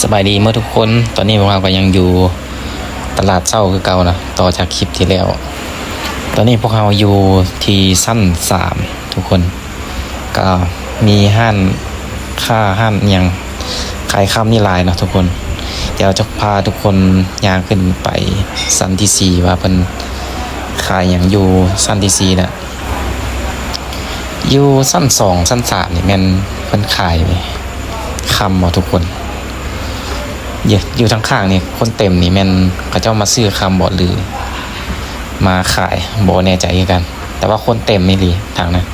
ສະບາຍດີເໝິດທຸກຄົນ, ຕອນນີ້ພວກເຮົາກໍຍັງຢູ່ຕະຫຼາດເຊົ້າຄືເກົ່າເນາະ, ຕໍ່ຈາກຄລິບທີ່ແລ້ວ. ຕອນນີ້ພວກເຮົາຢູ່ທີ່ຊັ້ນສາມທຸກຄົນ, ກໍມີຮ້ານຄ້າ ຮ້ານຫຍັງຂາຍຄຳນີ້ຫຼາຍເນາະທຸກຄົນ. ດຽວຈະພາທຸກຄົນຍ່າງຂຶ້ນໄປຊັ້ນທີສີ່ ວ່າເພິ່ນຂາຍຫຍັງຢູ່ຊັ້ນທີສີ່ນະ. ຢູ່ຊັ້ນສອງ ຊັ້ນສາມນີ້ແມ່ນເພິ່ນຂາຍຄຳບໍ່ທຸກຄົນ? ຢູ່ ຢູ່ທາງຂ້າງນີ້ຄົນເຕັມນີ້ແມ່ນເຂົາເຈົ້າມາຊື້ຄຳບໍ່ ຫຼືມາຂາຍ ບໍ່ແນ່ໃຈຄືກັນ, ແຕ່ວ່າຄົນເຕັມອີ່ຫຼີທາງນັ້ນ,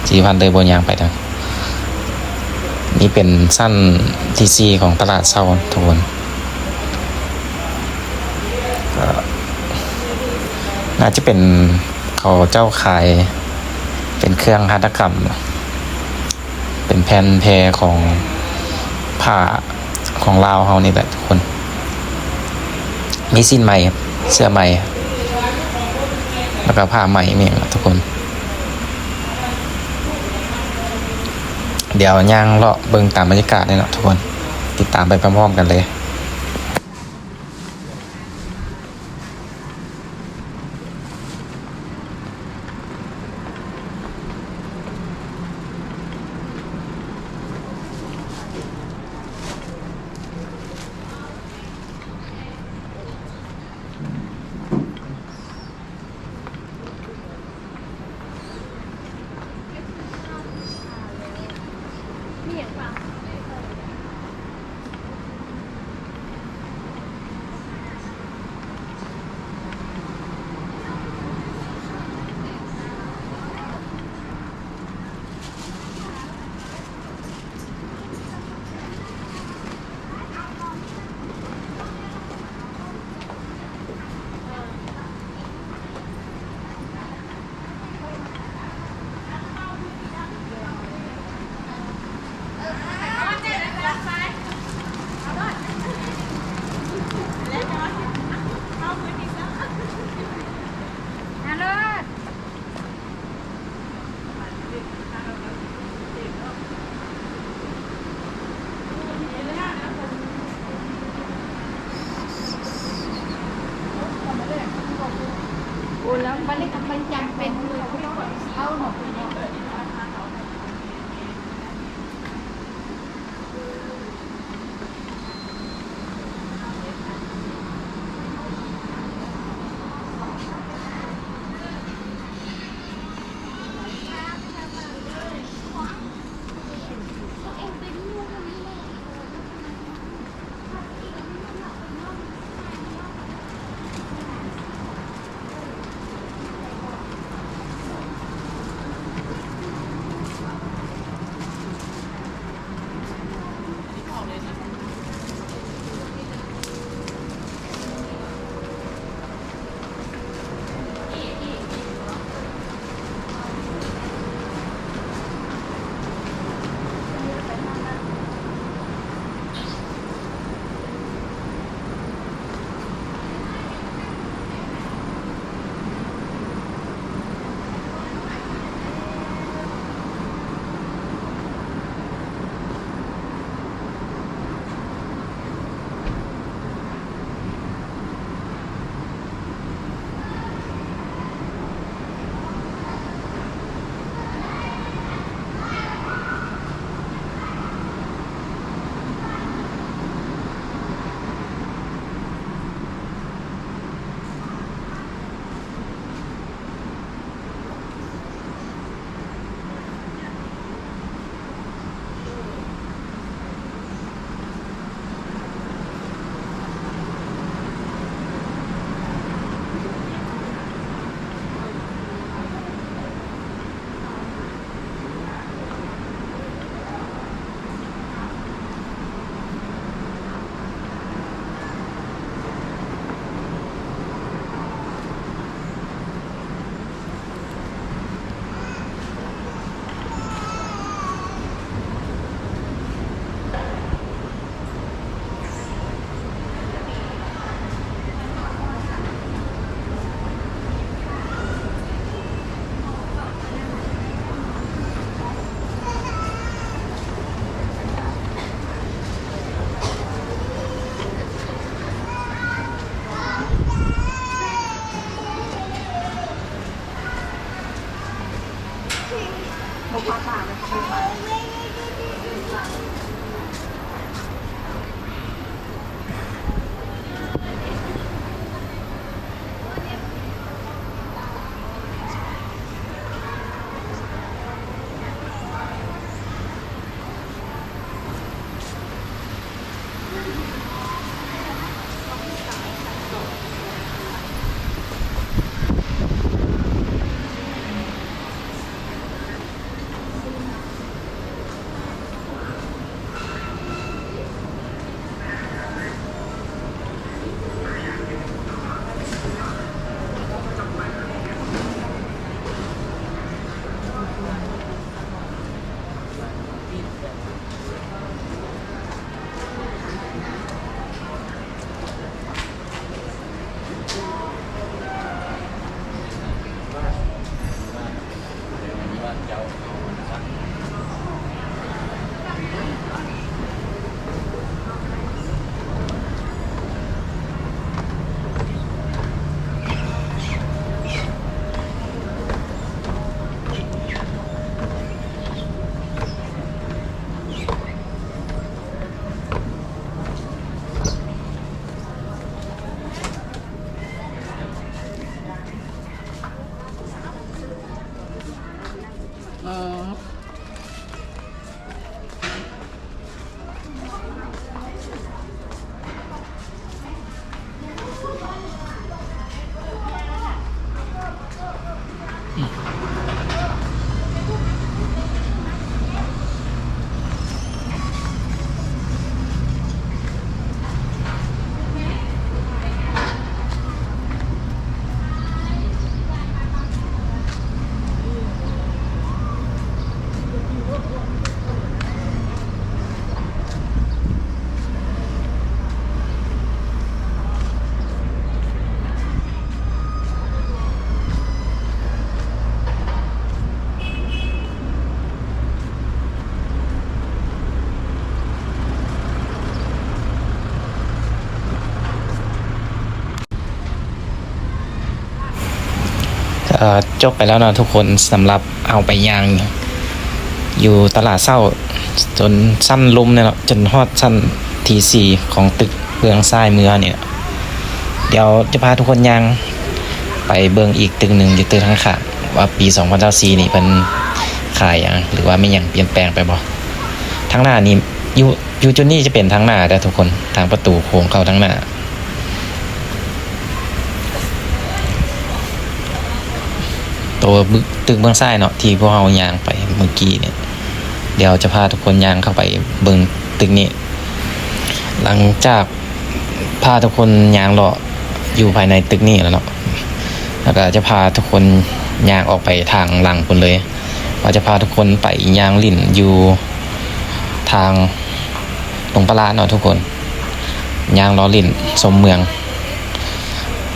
ຊິພັນເລີຍບໍ່ຍ່າງໄປທາງ. ນີ້ເປັນຊັ້ນທີສີ່ຂອງຕະຫຼາດເຊົ້າທຸກຄົນ. ກໍໜ້າຈະເປັນ ເຂົາເຈົ້າຂາຍເປັນເຄື່ອງຫັດຖະກຳ, ເປັນແຜ່ນແພຂອງຜ້າຂອງລາວເຮົານີ້ແຫຼະທຸກຄົນ. ມີສິ້ນໄໝ, ເສື້ອໄໝ ແລ້ວກໍຜ້າໄໝແມ່ນທຸກຄົນ. ດຽວຍ່າງເລາະເບິ່ງຕາມບັນຍາກາດເລີຍເນາະທຸກຄົນ, ຕິດຕາມໄປພ້ອມໆກັນເລີຍ. ໂອ້ ແລ້ວມັນ ມັນຈຳເປັນ ເຮົາເນາະ. ໂ ເອີ ຈົບໄປແລ້ວເນາະທຸກຄົນ ສຳລັບເຮົາໄປຍ່າງຢູ່ຕະຫຼາດເຊົ້າ ຈົນຊັ້ນລຸ່ມເນາະ ຈົນຮອດຊັ້ນທີສີ່ຂອງຕຶກເບື້ອງຊ້າຍມືເຮົານີ້. ດຽວຈະພາທຸກຄົນຍ່າງໄປເບິ່ງອີກຕຶກໜຶ່ງຢູ່ຕຶກທາງຂ້າງ ວ່າປີສອງພັນຊາວສີ່ນີ້ເພິ່ນຂາຍຫຍັງ ຫຼືວ່າມີຫຍັງປ່ຽນແປງໄປບໍ່. ທາງໜ້ານີ້ ຢູ່ ຢູ່ຈຸດນີ້ຈະເປັນທາງໜ້າເດີທຸກຄົນ ທາງປະຕູໂຄ້ງເຂົ້າທາງໜ້າ. ໂຕຕຶກເບື້ອງຊ້າຍເນາະ ທີ່ພວກເຮົາຍ່າງໄປເມື່ອກີ້ນີ້ ດຽວຈະພາທຸກຄົນຍ່າງເຂົ້າໄປເບິ່ງຕຶກນີ້. ຫຼັງຈາກພາທຸກຄົນຍ່າງເລາະຢູ່ພາຍໃນຕຶກນີ້ແລ້ວເນາະ ແລ້ວກໍຈະພາທຸກຄົນຍ່າງອອກໄປທາງຫຼັງພຸ້ນເລີຍ ວ່າຈະພາທຸກຄົນໄປຍ່າງຫຼິ້ນຢູ່ທາງດົງປະລານເນາະທຸກຄົນ. ຍ່າງເລາະຫຼິ້ນຊົມເມືອງ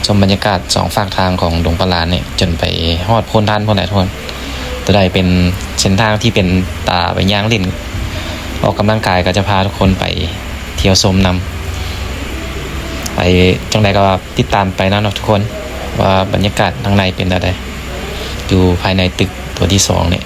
ຊົມບັນຍາກາດສອງຟາກທາງຂອງດົງປະລານນີ້ ຈົນໄປຮອດໂພນທັນພຸ້ນແຫຼະທຸກຄົນ. ໂຕໃດເປັນເສັ້ນທາງທີ່ເປັນຕາໄປຍ່າງຫຼິ້ນ ອອກກຳລັງກາຍ ກໍຈະພາທຸກຄົນໄປທ່ຽວຊົມນຳ. ໄປຈັ່ງໃດກໍຕິດຕາມໄປນຳເນາະທຸກຄົນ ວ່າບັນຍາກາດທາງໃນເປັນແນວໃດ ຢູ່ພາຍໃນຕຶກຕົວທີສອງນີ້.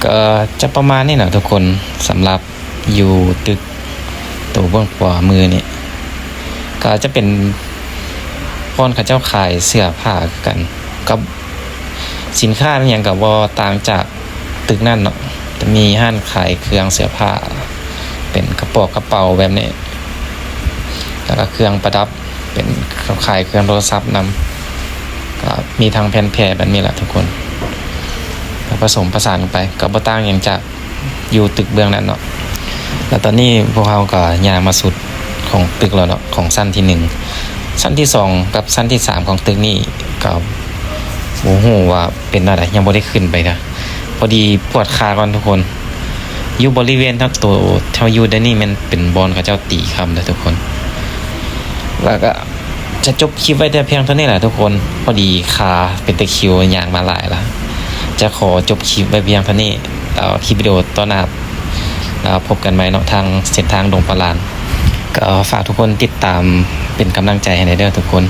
ກໍຈະປະມານນີ້ນະທຸກຄົນ ສຳລັບຢູ່ຕຶກໂຕເບື້ອງຂວາມືນີ້ ກໍຈະເປັນບ່ອນເຂົາເຈົ້າຂາຍເສື້ອຜ້າຄືກັນ ກັບສິນຄ້າອີ່ຫຍັງກໍບໍ່ຕ່າງຈາກຕຶກນັ້ນເນາະ. ຈະມີຮ້ານຂາຍເຄື່ອງເສື້ອຜ້າ ເປັນກະປອກກະເປົາແບບນີ້ ແລ້ວກໍເຄື່ອງປະດັບ ເປັນຂາຍເຄື່ອງໂທລະສັບນຳ ກໍມີທັງແຜ່ນແພແບບນີ້ແຫຼະທຸກຄົນ ກໍປະສົມປະສານກັນໄປ ກໍບໍ່ຕ່າງຫຍັງຈາກຢູ່ຕຶກເບື້ອງນັ້ນເນາະ. ແລ້ວຕອນນີ້ພວກເຮົາກໍຍ່າງມາສຸດຂອງຕຶກແລ້ວເນາະ ຂອງຊັ້ນທີໜຶ່ງ ຊັ້ນທີສອງ ກັບຊັ້ນທີສາມຂອງຕຶກນີ້ ກໍບໍ່ຮູ້ວ່າເປັນແນວໃດ ຍັງບໍ່ໄດ້ຂຶ້ນໄປເທື່ອ ພໍດີປວດຂາກ່ອນທຸກຄົນ. ຢູ່ບໍລິເວນທັງໂຕແຖວຢູ່ໃນນີ້ແມ່ນເປັນບ່ອນເຂົາເຈົ້າຕີຄຳເດີທຸກຄົນ. ແລ້ວກໍຈະຈົບຄລິບໄວ້ແຕ່ພຽງເທົ່ານີ້ແຫຼະທຸກຄົນ ພໍດີຂາເປັນຕະຄຣິວ ຍ່າງມາຫຼາຍລະ. ຈະຂໍຈົບຄລິບໄວ້ພຽງເທົ່ານີ້ ແລ້ວຄລິບວິດີໂອຕໍ່ໜ້າ ແລ້ວພົບກັນໃໝ່ເນາະ ທາງເສັ້ນທາງດົງປາລານ. ກໍຝາກທຸກຄົນຕິດຕາມເປັນກຳລັງໃຈໃຫ້ແດ່ເດີທຸກຄົນ.